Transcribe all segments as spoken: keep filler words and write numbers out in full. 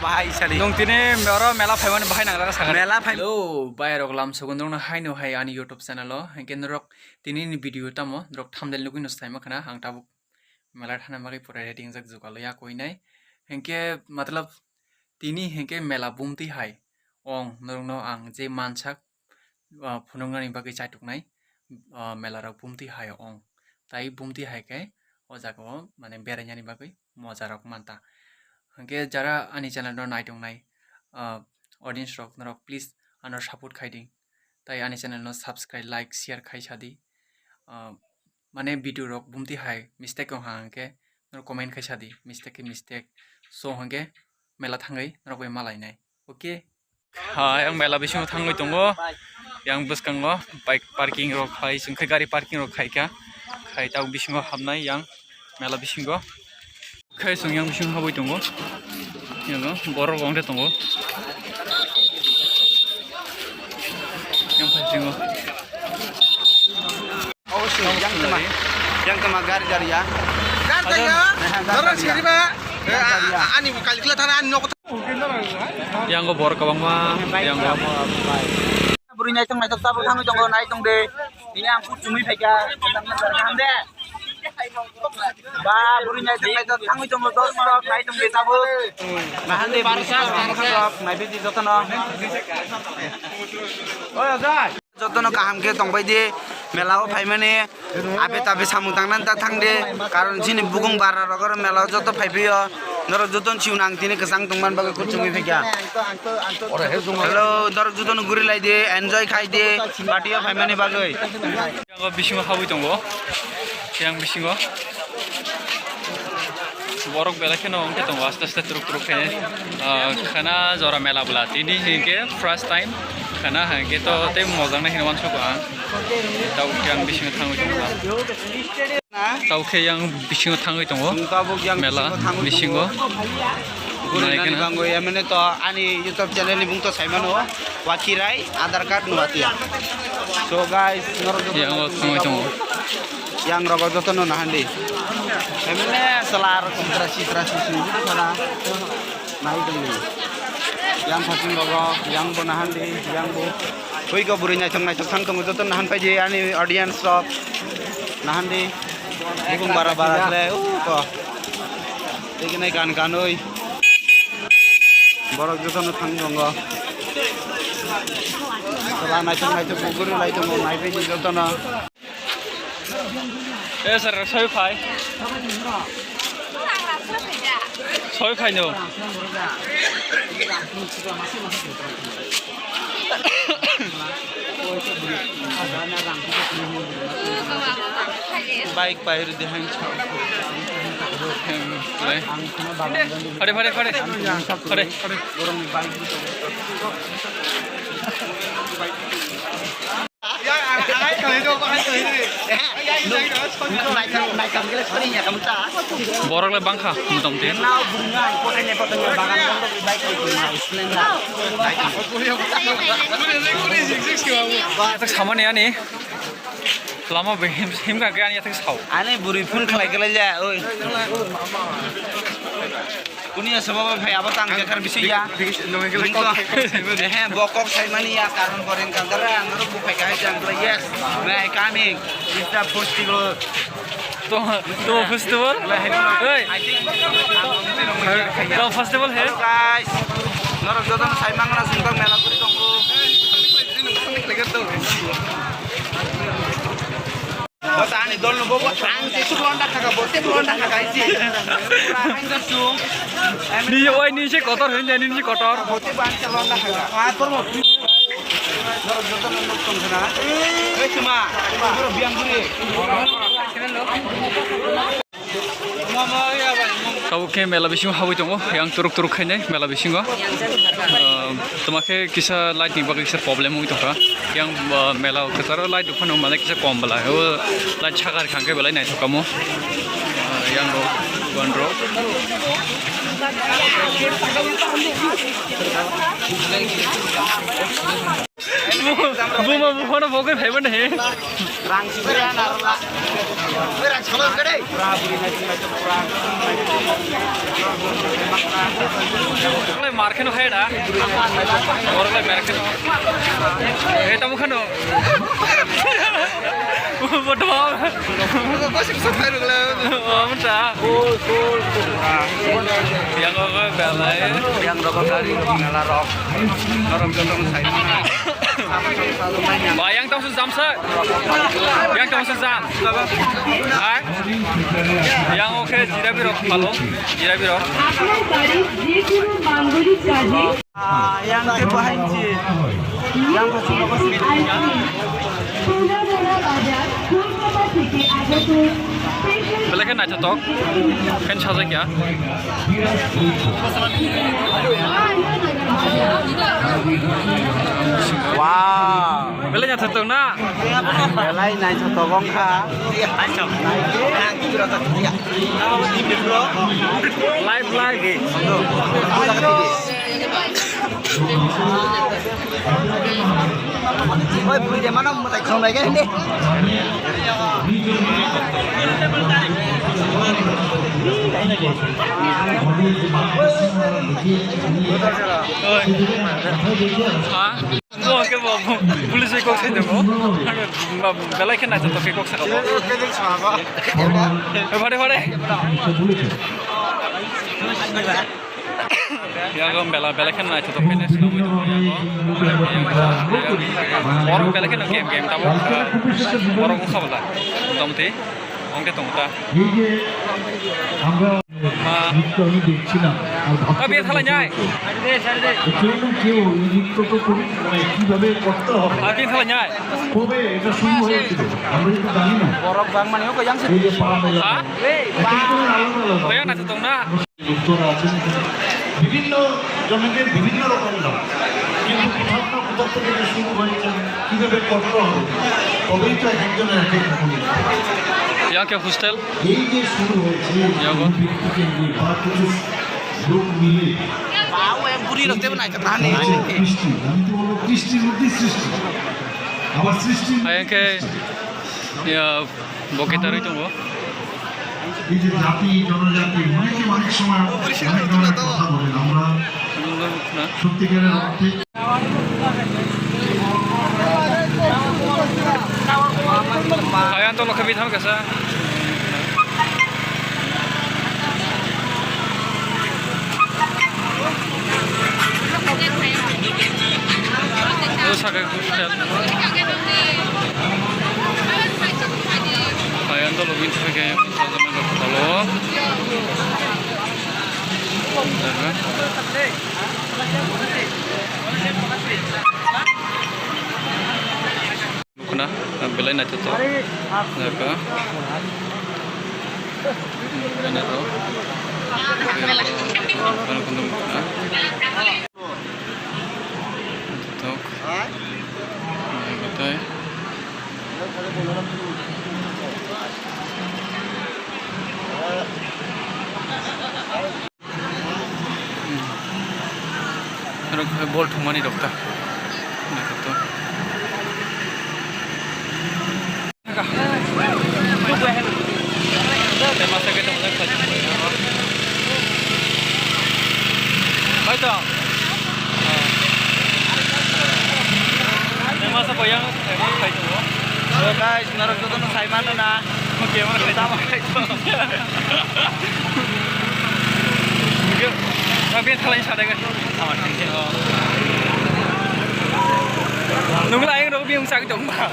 Bahai sari. Nung tini oro mela phaimani bahai nang rara sakha. Mela phai- Hello, bai rok lam sugun rok no hai no hai ani YouTube channel o. Hinkhe norok tini ni video tamo norok thumbnail nugui no sai ma khana ang tabuk mela thana bagwi pura ready wngjak jugal ya koi nai. Hinkhe matlab tini hinkhe mela bumti hai ong norok no ang je mansak, ah, phunuknani bagwi chaituknai, ah, mela rok bumti hai ong. Tai bumti hai khe o jaga o mane berainani bagwi moja rok manta. Hinkhe jara ani channel no naitongnai, ah, audience rok norok please ano support khai di. Tai ani channel no subscribe, like, share khai sa di. Ah, mane video rok bumti hai mistake wng ha hinkhe norok comment khai sa di. Mistake khe mistake. So hinkhe mela thangwi norok bai malainai. Okay. Ha, yang mela bisingo thangwi tongo. Yang bwskango bike parking rok khai, chwng khe gari parking rok khai kha. Khai tabuk bisingo habnai yang mela bisingo. Khai chwng yang bisingo habwi tongo. Yang borok rok ongde tongo. Yang phasingo. Yang tama, yang tama gari gari ya. Gari gari ya. Dorong siriba. Ani kalkila thana ani nok. Yang go bor kabangma, yang go. Bwrwi naithok naithok tabuk thangwi tongo, naithok de. Ini ang kuchumui phaikha. Kaham de. Ba, bwrwi naithok naithok thangwi tongo, dos rok naithok de tabuk. Kaham de, bwrwi naithok naithok, naibidi jotono. Oi, ojai. Jotono kaham khe tongbai di, mela o phaimani abe tabe samung tangnani ta thang di, karon chini bukung bara rok oro mela o joto phaiphio, norok jotono chini ang tini kwchang tongmani bagwi kuchumui phaikha. Hello, norok jotono guri lai di, enjoy khai di, party o phaimani bagwi. Yang bisingo habwi tongo, yang bisingo. Borok belai kheno wngkhe tongo, aste aste turuk turuk khe. Ah, khana jora mela bwla. Tini hinkhe first time khana hinkhe to tei mojang nai hino wansukha ang. Tau khe yang bisingo thangwi tongo. Tau khe yang bisingo thangwi tongo. Mela bisingo. Guri nani bangwi, emne to ani YouTube channel ni bung to saimano. Wakirai, Aadhaar card nuatia. So guys, norok joto yang o thangwi tongo. Yang rogo joto no nahandi. Emne selar kontra sitra susu sana. Nai tongo. Yang phasing rogo, yang bo nahandi, yang bo. Oi go bwrwi naithok naithok thang tongo joto nahan paidi ani audience rok. Nahandi. Bukung bara bara khle, uh, to. Tei khe nai gan ganwi. Borok jotono thang tongo. Tola naithok naithok buguri lai tongo, naibaidi jotono. Eh, sir, soi phai. Soi phai no. Bike pai rw di hang. Phare, phare, phare. Phare. Borok le bangkha, motamoti. Samani ani. Lama bo him, him ka gani yathak sao. Ani bwrwi phone khlai khlai ya, oi. Kuni ya sabab phai abo tang jakar bisi ya. Ehe, bo kok sai mani ya, karon boring kal dara, ang ro bu phai kahai jang, yes, may I coming. It's the festival. To, to festival? Hey. To festival he? Hello guys. Norok jotono sai mangna sungkang mela kuri tongo. Bas ani dol no bobo ang jesuk londa khaga, bote londa khaga isi. Pura hanger sung. Ni oi ni se kotor hin jani ni se kotor. Bote ban se londa khaga. Ah, tor mo. Norok jotono nok tong khna. Ei sima. Bro biang guri. Tabuk khe mela bisingo habwi tongo, yang turuk turuk khainai mela bisingo. Ah, toma khe kisa light ni bagwi kisa problem wngwi tongkha. Yang, ah, mela o kwcharo light rok phano mane kisa kom bwla. O light sakar khang khe belai naithok kamo. Ah, yang rok, wan rok. Buma buphano bogwi phaimani he. Rang sibri ana rang. Rang sibri ana. Mar kheno khai da. Borok lai mar kheno. Eh, tamo kheno. Bodo. Amta. Yang kok belai. Yang rokok dari mela rok. Norok joto no sai. Ba, yang tong su jam sa. Yang tong su jam. Hai. Yang oke, jira birok palo. Jira birok. আপনার বাড়ির যে কোনো মাঙ্গলিক কাজে Ah, yang ke bahai si. Yang ko sulo ko si. Sonamura বাজার, কলকাতা থেকে আগত special Belai khe naithothok, khe sajak ya. Wow. Belai naithothok na? Belai naithothok wngkha. Live, live. Oi, bui de mano mwtai khonglai khe hindi. Ha? Bo ke bo, police kok sai de bo. Belai khe naithothok khe kok saka bo. Phare, phare. Yago bela, bela kheno naithothok khe swlamwi tongo yago. Borok bela kheno game, game tabuk, borok wngkha bwla. Motamoti wngkhe tongo ta. এই যে আমরা নৃত্য আমি দেখছিলাম, আর ভাবছিলাম কেউ না কেউ এই নৃত্যটা করি, মানে, কিভাবে করতে হবে। কবে এটা শুরু হয়েছিল আমরা কিন্তু জানি না। এই যে পাড়া মেলা, এক একজনের আলাদা আলাদা। যুক্তরা আছেন এখানে। বিভিন্ন জনদের বিভিন্ন রকম নাম, কিন্তু কোথাও না কোথাও থেকে যে শুরু হয়েছে, কিভাবে করতে হবে, তবেই তো এক একজনের এক এক রকম। Yang ke hostel? এই যে শুরু হয়েছে, এই যে ব্যক্তিকে নিয়ে বা কিছু লোক মিলে, বাবু, এক বুড়ি রক্তে বানাইতে পারে। এই যে কৃষ্টি, আমি তো বলবো কৃষ্টির মধ্যেই সৃষ্টি। আবার সৃষ্টির মধ্যেই Yang ke, সৃষ্টি। Ya, bo kitarwi tongo. এই যে জাতি, জনজাতি, অনেকে অনেক সময় অনেক ধরনের কথা বলেন। আমরা সত্যিকারের অর্থে Ayang to lokha bitham kasa. Saka hostel. Ayang to login saka yang sajama doktor lo. Nukna, belai naithothok. Jaga. Belai naithothok. Belai naithothok. Naithothok. Naithothok. Aro bol thumani rok ta. Naithothok. Bai to. Masa bayang, eh, khai to. So guys, norok joto no sai mano na. Oke, mana khai to. Tamo khai to. Oke, tapi yang salah yang sadar kan? Nunggu lah yang rok biung sakit dong, Pak.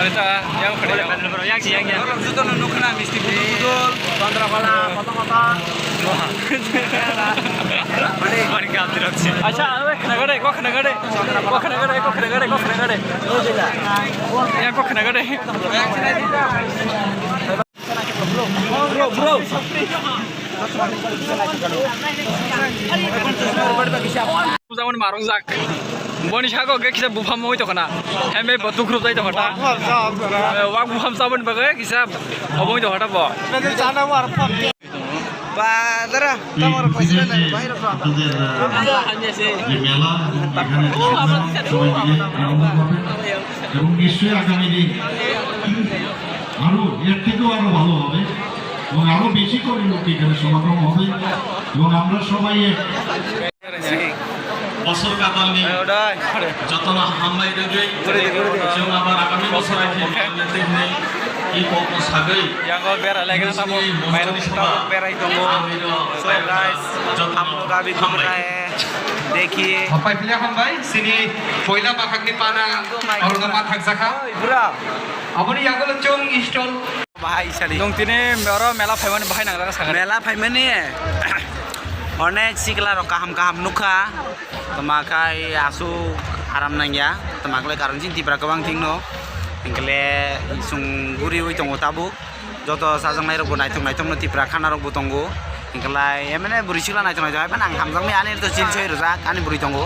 Ada yang pada yang. Yang sih, yang, yang. Norok joto no nukna misti budul budul, Chandra Bala, kota kota. Acha, abe khna gade, ko khna gade, ko khna gade, ko khna gade, ko khna gade. Ya, ko khna gade. Bro, bro. Bujamon marung jak. Boni sago ge kisa bupham moi to khna. Heme bo tukruk jai to khna. Wak bupham sabon bagai kisa oboi to khna bo. Ba, dara, tamar paisana nai, bahai rok. আপনাদের, আহ, যে মেলা এবং এখানে সবাই মিলে আনন্দ করবেন। এবং নিশ্চয়ই আগামী দিন আরো এর থেকেও আরো ভালো হবে এবং আরো বেশি করে লোক এখানে সমাগম হবে এবং আমরা সবাই এক Bosor katalni jotono hambai rwgwi, chwng abar agami bosor hai khe mil nai tei hwnwi i kokno sagwi, Yango bera lagi na tamo, mairung sabo berai tongo. So guys, hamno gabi hambai. Hambai phle hambai, sini poila bakhakni pana, oh my God, orno ma thakjakha. Oi, bura. Aboni yagulo chwng stall. Bahai sari. Nung tini oro mela phaimani bahai nang jaga sakani. Mela phaimani, onek sikla rok kaham kaham nukha. Tama khai asuk aram nangya. Tama khlai karon chini Tipra kwbang thingno. Hinkhle chwng guriwi tongo tabuk. Joto chajaknai rokbo naithok naithokno Tipra khana rokbo tongo. Hinkhlai emne bwrwi sikla naithok naithok hai phano ang hamjakmani ani to chil soi rwjak ani bwrwi tongo.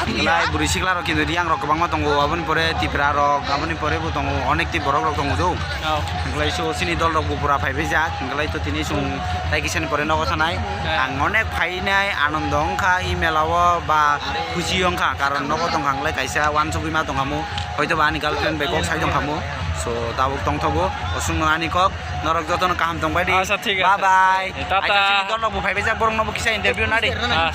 Hinkhlai bwrwi sikla rok kintu riyang rok kwbangma tongo, aboni pore Tipra rok, aboni pore bo tongo, onek ti borok rok tongo do. Oh. Hinkhlai so chini dol rok bo pura phaibai jak, hinkhlai to tini chwng tai kisani pore nogo thanai. Eh. Ang onek phainai anondo wngkha e mela o ba khusi wngkha, karon nogo tongkha hinkhlai kaisa uansugwi ma tongkhamu. Hoito ba ani girlfriend bai kok sai tongkhamu. So, tabuk tongthogo. Osungno ani kok. Norok jotono kaham tongbai di. Acha, thik ache. Bye bye. Tata. Acha, chini dol rok bo phaibai jak, borok no bo kisa interview nadi. Ah.